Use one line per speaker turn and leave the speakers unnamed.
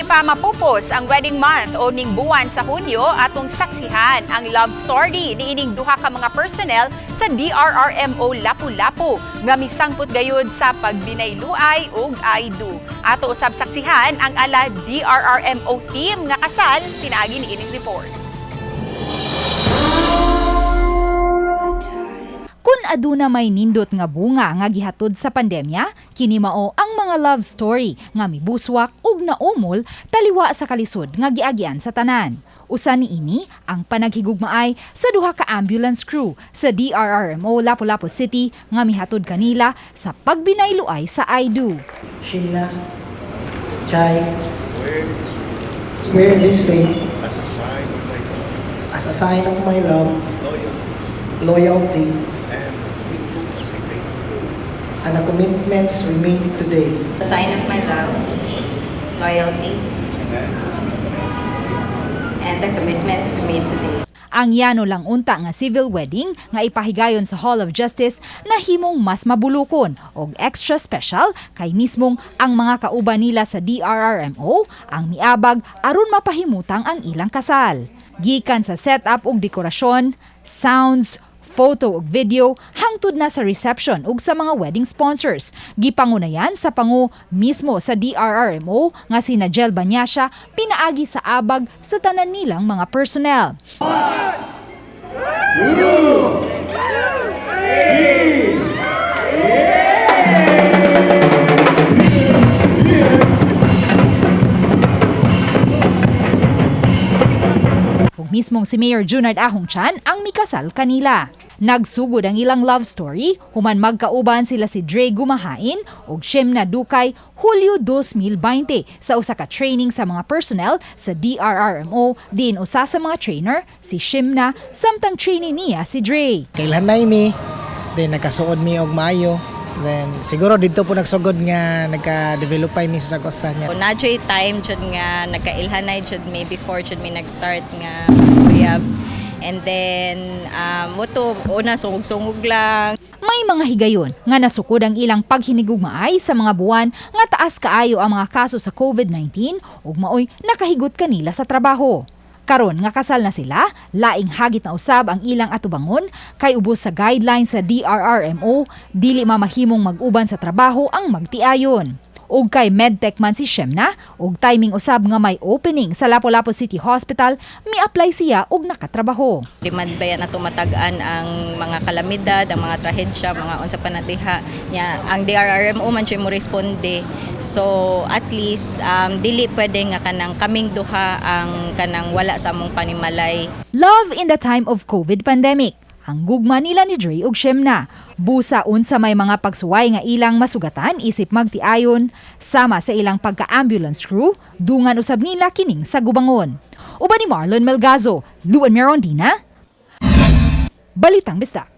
pa mapupos ang wedding month o ning buwan sa Hunyo, atong saksihan ang love story niining duha ka mga personnel sa DRRMO Lapu-Lapu nga misangpot gayud sa pagbinayluay ug I do. Ato usab saksihan ang ala DRRMO team nga kasal pinaagi niining report.
Kun aduna may nindot nga bunga nga gihatod sa pandemya, kini mao ang mga love story nga mibuswak ug naumol taliwa sa kalisod nga giagian sa tanan. Usa niini ang panaghigugmaay sa duha ka ambulance crew sa DRRMO Lapu-Lapu City nga mihatod kanila sa pagbinayluay sa I Do.
Shimna, Chai, wear this ring as a sign of my love, loyalty, and the commitments we made today.
A sign of my love, loyalty, and the commitments we made today.
Ang yano lang unta nga civil wedding nga ipahigayon sa Hall of Justice nahimong mas mabulukon og extra special kay mismong ang mga kauban nila sa DRRMO ang miabag aron mapahimutang ang ilang kasal. Gikan sa setup ug dekorasyon, sounds, photo ug video hangtod na sa reception ug sa mga wedding sponsors. Gipangunayan sa pangu mismo sa DRRMO nga si Najel Banyasha pinaagi sa abag sa tanan nilang mga personnel. Ug mismong si Mayor Junard Ahong Chan ang mikasal kanila. Nagsugod ang ilang love story human magkauban sila si Dre Gumahain ug Shimna Dukay Hulyo 2020 sa usa ka training sa mga personnel sa DRRMO, diin usa sa mga trainer si Shimna samtang trainee niya si Dre.
Kailan mi, then nagkasuod mi og maayo. Then siguro didto po nagsugod nga nagka-develop pa mi sa sa niya.
So, na time jud nga nagkailhanay jud mi before jud mi nag-start nga uyab. And then mo to una sungog-sungog lang.
May mga higayon nga nasukod ang ilang paghinigugmaay sa mga buwan nga taas kaayo ang mga kaso sa COVID-19 ug maoy nakahigot kanila sa trabaho. Karon nga kasal na sila, laing hagit na usab ang ilang atubangon kay ubos sa guidelines sa DRRMO, dili mamahimong mag-uban sa trabaho ang magtiayon. Ug kay medtech man si Shemna, ug timing usab nga may opening sa Lapu-Lapu City Hospital, mi-apply siya ug nakatrabaho.
Di man ba na tumatag-an ang mga kalamidad, ang mga trahedya, mga unsa pa na diha nya ang DRRMO man siya mo responde. So at least dili pwede nga kanang kaming duha ang kanang wala sa among panimalay.
Love in the time of COVID pandemic. Ang gugma nila ni Dre ug Shemna. Busa unsa may mga pagsuway nga ilang masugatan isip magtiayon, sama sa ilang pagka-ambulance crew, dungan usab nila kining sa gubangon. Uban ni Marlon Melgazo, Luan Merondina, Balitang Bisdak.